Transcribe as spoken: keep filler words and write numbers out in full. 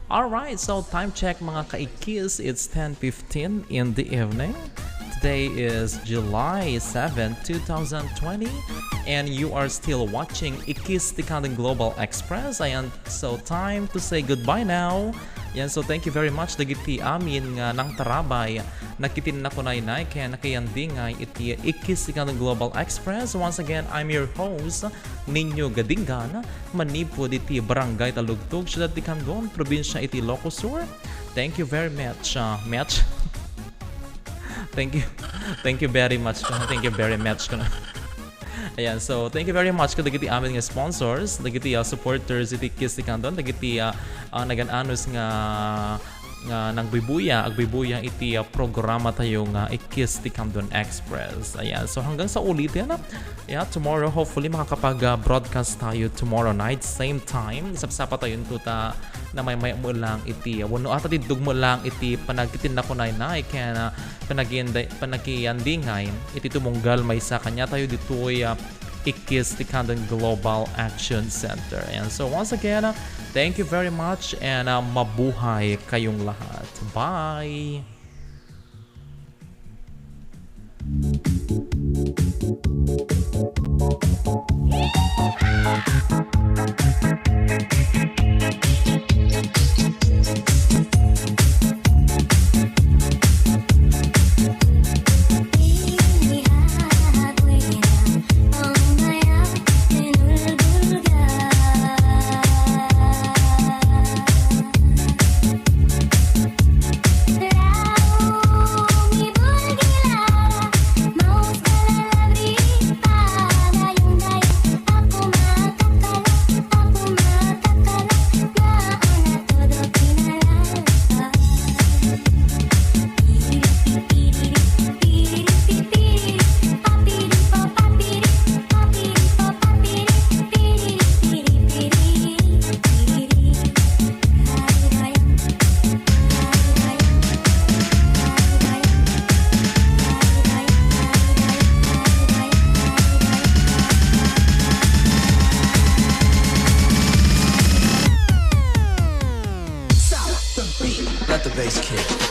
Alright, so time check, mga kaikis, it's ten fifteen in the evening. Today is July seventh, two thousand twenty, and you are still watching Ikis ti Kandan Global Express. Ayan, so time to say goodbye now. Yan, so thank you very much dagiti amin nga nangtarabay, nakitinakunaynay ken nakiyandingay iti Ikis ti Kandan Global Express. Once again, I'm your host, Nino Gadingan, manipud iti Barangay Talugtog, Siudad ti Candon, Probinsia iti Ilocos Sur. Thank you very much, uh, much. Thank you. Thank you very much. Thank you very much. Ayan, so thank you very much kadagiti amin nga sponsors, dagiti, uh, supporters iti Ikis ti Candon, dagiti, uh, uh, nagan-anos nga nga nagbubuya, agbubuya iti, uh, programa tayo nga Ikis ti Candon Express. Ayan, so hanggang sa ulitin, yeah, tomorrow, hopefully, makakapag, uh, broadcast tayo tomorrow night, same time. Sapsapa tayo nito ta na may, may lang iti, uh, wano ata ti dugmo lang iti panagkitinnakunay na, I can, uh, panagianda-, panagiyandingay iti tumunggal maysa kanya tayo ditoy, uh, Ikis ti Candon Global Action Center. And so once again, uh, thank you very much and, uh, mabuhay kayong lahat. Bye! Let the bass kick.